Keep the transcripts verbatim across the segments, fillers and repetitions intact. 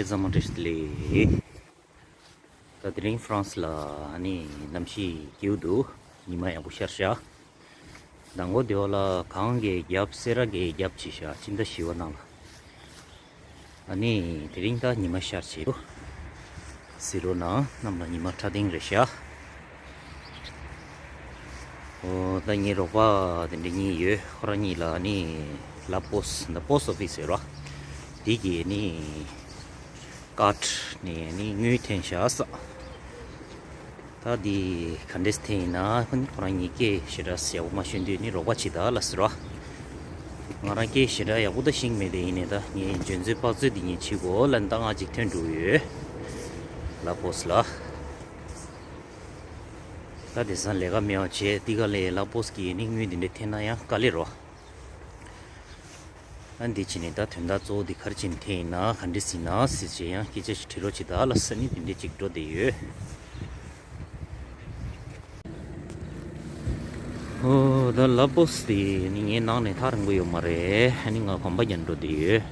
ཚང་མ་བཀྲ་ཤིས་བདེ་ལེགས། ད་དེ་རིང་ཧྥ་རན་སི་ལ་ཨ་ནི་གནམ་གཤིས་སྐྱིད་པོ་འདུག་ཉི་མ་ཡག་པོ་ཤར་ཤག་མདང་དགོང་དེ་བ་ལ་གངས་ཀྱི་རྒྱབ་སེ་ར་གི་རྒྱབ་ཅིག་ཤག་སྤྱི་ཟླ་བཞི་པ་ནང་ལ། ཨ་ནི་དེ་རིང་ད་ཉི་མ་ཤར་བྱེད་འདུག་གཟིགས་རོགས་གནང་། གནམ་ལ་ཉི་མ་ཁྲ་ཐིང་རེད་ཤག་ཨོ་ད་ངའི་རོགས་པ་དེ་འདྲ་གཉིས་ཡོད། ཁོ་རང་གཉིས་ལ་ནི་ལ་པོ་སི་ད་པོ་སི་ཨོ་ཕི་སི་ཟེར་བ་དེ་གི་ནི་ཀར་ནས་ནི་དངུལ་འཐེན་ཤག་ས། ད་འདི་ག་འདྲས་འཐེན་ཡིན་ན་ཁོ་ནི་ཁོ་རང་གཉིས་སྐད་ཞེ་དྲག་ཡག་པོ་མ་ཤོད་དུས་ནི་རོགས་པ་བྱེད་ད་ལ་ཟེར་བ། ང་རང་སྐད་ཞེ་དྲག་ཡག་པོ་ད་ཤེས་ཀྱི་མེད་དེ། ཡིན་ནའི་ད་ངས་འཇོན་ཚོད་དཔག་ཚོད་འདི་ངས་བྱེད་དགོས་ལབ་ད་ང་ཅིག་ཐོན་འགྲོ་ཡོད་ལ་པོ་སི་ལ། ད་དེང་སང་ལས་ཀ་མེད་པ་བྱས་དེ་ག་ལས་ལ་པོ་སི་གི་ནི་དངུལ་འདི་འདྲ་འཐེན་ན་ཡང་དཀའ་ལས་རོ། ཨ་འདི་བྱས་ནས་ད་དོན་དག་གཙོ་བོ་འདི་ག་རེ་བྱས་ནས་འཐེན་ཡིན་ན་ག་འདྲས་ཡིན་ན་ཟེར་བྱས་ཡང་སྐད་ཆ་ཞིག་དྲི་རོགས་བྱེད་ད་ལ་ཟེར་ནས་དེ་འདྲས་ཅིག་འགྲོ་བསྡད་ཡོད། ཨོ་ད་ལ་པོ་སི་དེ་ནི་ངའི་ནང་ནས་ཐག་རིང་པོ་ཡོད་མ་རེད། ཨ་ནི་ང་གོམ་པ་རྒྱག་འགྲོ་བསྡད་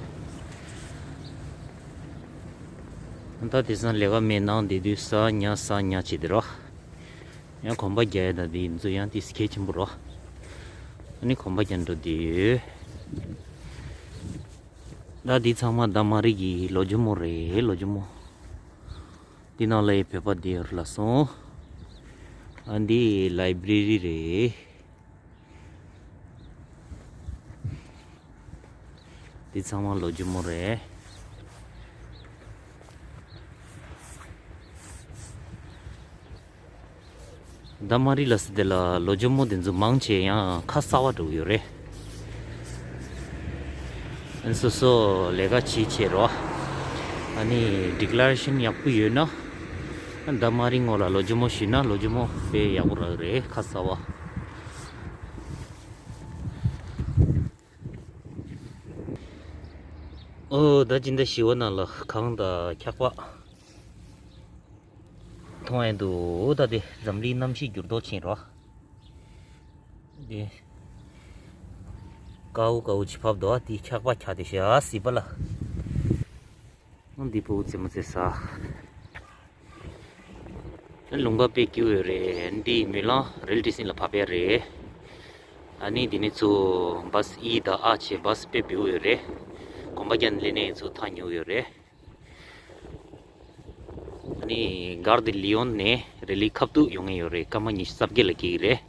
ཡོད། ད་དེང་སང་ལས་ཀ་མེད་ནང་བསྡད་དུས་ཟ་ཉལ་ཟ་ཉལ་བྱེད་དེ་རོ། ཡང་གོམ་པ་རྒྱག་ཡ་ད་དེ་ཚོ་ཡང་དེ་གལ་ཆེན་པོ་རོ། ཨ་ནི་གོམ་པ་རྒྱག་འགྲོ་བསྡད་ཡོད། ད་འདི་ཚང་མ་ད་མ་རི་གི་ལོ་ཇོ་མོ་རེད། ལོ་ཇོ་མོ། འདི་ནང་ལ་ཡི་བོད་པ་བསྡད་ཡོད་རེད་ལ་སོང་། ཨ་འདི་ལའི་བྷི་རེ་རི་རེད། འདི་ཚང་མ་ལོ་ཇོ་མོ་རེད། ད་མ་རི་ལ་སི་དེ་ལ་ལོ་ཇོ་མོ་དེ་ཚོ་མང་ཆེ་ཡང་ཁ་གསར་པ་འགྲོ་གི་ཡོད་རེད། ཨ་སོ་སོ་ལས་ཀ་བྱེད་བྱེད་རོ། ཨ་ནི་ཌི་ཀི་ལེ་རེ་ཤན་ཡག་པོ་ཡོད་ན། ད་མ་རི་ངོ་ལ་ལོ་ཇོ་མོ་ཞུས་ན་ལོ་ཇོ་མོ་དཔེ་ཡག་པོ་རག་རེད་ཁ་གསར་པ། ཨོ་ད་སྤྱི་ཟླ་བཞི་པ་ནང་ལ་གངས་དང་འཁྱག་པ་མཐོང་ཡས་འདུག་ད་དེ་འཛམ་གླིང་གནམ་གཤིས་འགྱུར་ལྡོག་ཕྱིན་རོ། དེ་དཀར་པོ་དཀར་པོ་ཅིག་བབས་འདུག་དེ་འཁྱག་པ་འཁྱག་དེ་ཤ་སྲིད་པ་ལ། འདི་ཕྲུ་གུ་རྩེད་མོ་རྩེ་ས། ལུང་པ་དཔེ་སྐྱིད་པོ་ཡོད་རེད། འདི་མུན་ལང་རེལ་ཊི་སི་ཊེ་ཤན་ལ་བབས་ཡ་རེད། ཨ་ནི་འདི་ནས་ཚུར་བྷ་སི་ཨི་དང་ཨ་བྱས་བྷ་སི་དཔེ་བེའུ་ཡོད་རེད། གོམ་པ་རྒྱག་ནས་སླེབས་ནས་ཚུར་ཐག་ཉེ་པོ་ཡོད་རེད། ཨ་ནི་གར་དི་ལི་ཡོན་ནས་རི་ལི་ཁ་ཐུག་ཡོང་ངེས་ཡོད་རེད། སྐར་མ་ཉི་ཤུ་རྩ་བརྒྱད་ལ་སྐྱེལ་གྱི་རེད།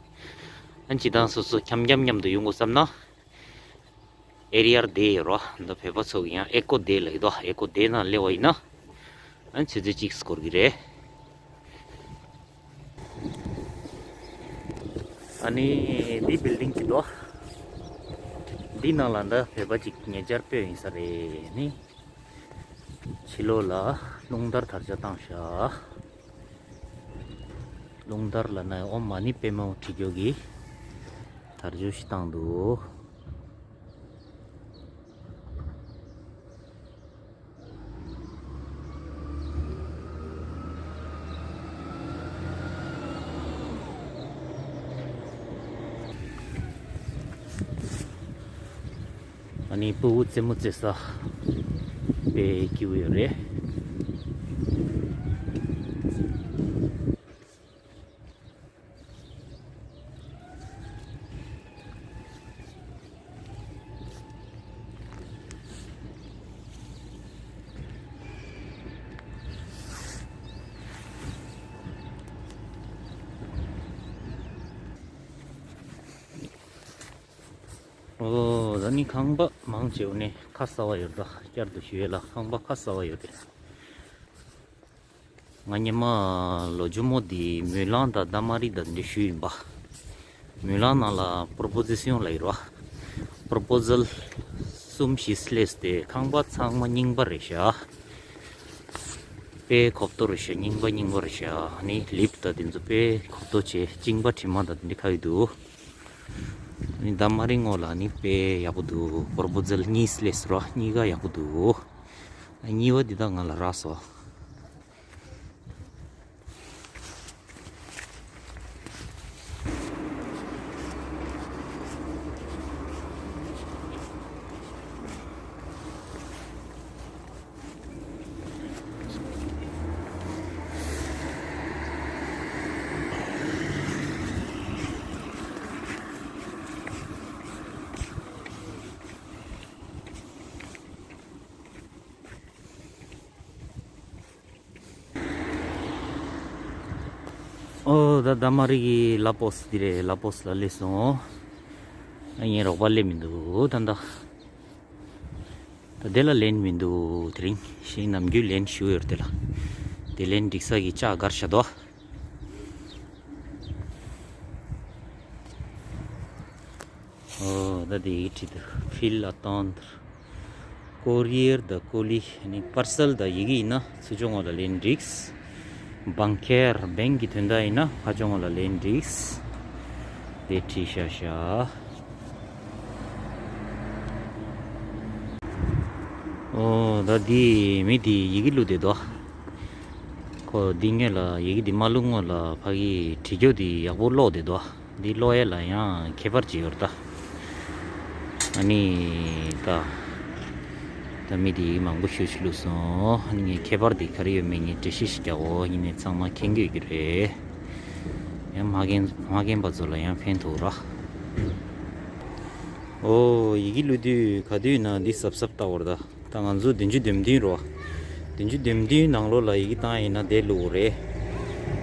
ཨ་ནི་སྤྱིར་བཏང་སོ་སོ་འཁྱམ་འཁྱམ་མཉམ་དུ་ཡོང་དགོས་བསམ་ན། ཨེ་རི་ཡར་བསྡད་ཡོད་རོ། འདི་བོད་པ་ཚོ་གི་ཡང་ཨེ་ཀོ་བསྡད་ལ་ཡོད་དོ། ཨེ་ཀོ་བསྡད་ནང་སླེབས་པ་ཡིན་ན། ཨ་ནི་ཆུ་ཚོད་གཅིག་འགོར་གྱི་རེད། ཨ་ནི་འདི་བིལ་ཌིང་གཅིག་འདུག་འདི་ནང་ལ་འདི་བོད་པ་གཅིག་ཉེ་ཆར་སྤོས་ཡིན་ས་རེད་ནི། ཕྱི་ལོགས་ལ་རླུང་དར་དར་ལྕོག་བཏང་ཤག་རླུང་དར་ལབ་ན་ཨོཾ་མ་ཎི་པདྨེ་ཧཱུྃ་བྲི་རྒྱུ་གི་དར་ལྕོག་ཞིག་བཏང་འདུག་ཨ་ནི་ཕྲུ་གུ་རྩེད་མོ་རྩེ་ས་དཔེ་སྐྱིད་པོ་ཡོད་རེད། ཨོ་ད་ནི་ཁང་པ་མང་ཆེ་བ་ནི་ཁ་གསར་པ་ཡོད་རེད། བསྐྱར་དུ་ཞུ་ཡས་ལ་ཁང་པ་ཁ་གསར་པ་ཡོད་རེད། ང་སྔོན་མ་ལོ་ཇོ་མོ་འདི་མུན་ལང་དང་ད་མ་རི་དང་འདི་ཞུས་ཡིན་པ། མུན་ལང་ནང་ལ་པོ་རོ་པོ་ཟི་ཤན་ལ་ཡོད་ར། པོ་རོ་པོ་ཟལ་གསུམ་བཞི་སླེབས་ཏེ་ཁང་པ་ཚང་མ་རྙིང་པ་རེད་ཤག་དཔེ་གོ་བརྡ་རེད་ཤག་རྙིང་པ་རྙིང་པ་རེད་ཤག་ཨ་ནི་ལིབ་དང་དེ་ཚོ་དཔེ་གོ་བརྡ་བྱས་གཅིན་པ་དྲི་མ་དང་དེ་འདྲ་ཁ་ཡོད་འདུག་ཨ་ནི་ད་མ་རི་ངོ་ལ་ཨ་ནི་དཔེ་ཡག་པོ་འདུག་པོ་རོ་པོ་ཟལ་གཉིས་སླེབས་ར། གཉིས་ཀ་ཡག་པོ་འདུག་ཨ་གཉིས་པ་འདི་ད་ང་ལ་རག་སོང་། ཨོ་ད་ད་མ་རི་གི་ལ་པོ་སི་འདི་རེད། ལ་པོ་སི་ལ་སླེབས་སོང་། ཨ་ངའི་རོགས་པ་སླེབས་མི་འདུག་ད་ད། ད་དེ་ལ་ལན་མི་འདུག་དེ་རིང་ཤིང་ནམ་རྒྱུན་ལན་ཞུ་ཡོད་དེ་ལ། དེ་ལན་འགྲིག་ས་གི་ལྕགས་སྒར་བྱ་དོ། ཨོ་ད་དེ་ཡི་ཁྲིད་དུ་ཕིལ་ཨ་ཏོན། ཀོ་རི་ཡར་དང་ཀོ་ལི་ནི་པར་སལ་དང་ཡི་གེ་ཡིན་ན་ཚུར་ཕྱོགས་ངོས་ལ་ལེན་འགྲིགས། བང་ཁེར་བེང་གི་དོན་དག་ཡིན་ན་ཕ་ཕྱོགས་ངོས་ལ་ལེན་འགྲིགས། དེ་བྲིས་ཤ་ཤ། ཨོ་ད་འདི་མི་འདི་ཡི་གེ་བླུགས་བསྡད་འདུག་ཁོ་འདི་སྔོན་ལ་ཡི་གེ་འདི་མ་བླུགས་སྔོན་ལ་ཕ་གི་བྲིས་རྒྱུ་འདི་ཡག་པོ་ཀློག་བསྡད་འདུག་འདི་ཀློག་ཡས་ལ་ཡང་ཁྱད་པར་ཅིག་ཡོད་རེད་ད། ཨ་ནི་ད་ད་མི་འདི་ཡི་གེ་མང་པོ་ཞེ་ཅིག་བླུགས་སོང་། ཨ་ནི་ངས་ཁྱད་པར་འདི་ག་རེ་ཡོད་མེད་ངས་འགྲེལ་བཤད་ཞིག་རྒྱག་འོ། ཡིན་ནའི་ཚང་མ་མཁྱེན་གྱི་ཡོད་ཀྱི་རེད། ཡང་མ་མཁྱེན་མ་མཁྱེན་པ་ཚོ་ལ་ཡང་ཕན་ཐོགས་ར། ཨོ་ཡི་གེ་བླུགས་དུས་ག་དུས་ན་འདི་གཟབ་གཟབ་ལྟ་བར་ད། ད་ང་ཚོ་བདུན་ཅུ་དོན་བདུན་རོ། བདུན་ཅུ་དོན་བདུན་ནང་ལོགས་ལ་ཡི་གེ་བཏང་ཡིན་ན་དེ་བླུགས་རེད།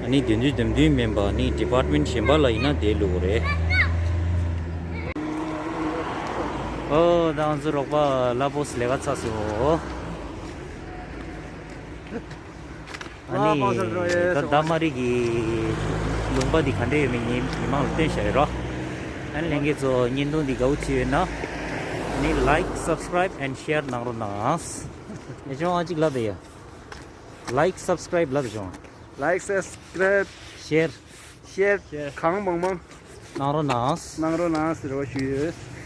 ཨ་ནི་བདུན་ཅུ་དོན་བདུན་མིན་པ་ནི་ཌི་པཱར་ཊི་མེན་ཊི་གཞན་པ་ལ་ཡིན་ན་དེ་བླུགས་རེད། ཨོ་ད་ང་ཚོ་རོགས་པ་ལ་པོ་སི་ལས་ཀ་ཚར་སོང་། ཨ་ནི་ད་ད་མ་རི་གི་ལུང་པ་འདི་ག་འདྲ་ཡོད་མེད་ངས་མི་མང་ལ་སྟོན་བྱ་ཡོད་རོ། ཨ་ནི་ལྷན་རྒྱས་ཚོ་བརྙན་ཐུང་འདི་དགའ་བོ་བྱས་ཡོད་ན་ནི་ལའིཀ་སབ་སི་ཀ་རའིབ་ཨེན་ཤེར་གནང་རོགས་གནང་། ཨེ་ཅོང་ཨ་ཅིག་ལབ་ཡ། ལའིཀ་སབ་སི་ཀ་རའིབ་ལབ་ཅོང་། ལའིཀ་སབ་སི་ཀ་རའིབ་ཤེར་ཤེར་གང་མང་མང་གནང་རོགས་གནང་། གནང་རོགས་གནང་ཟེར་བ་ཞུས་ཡོད།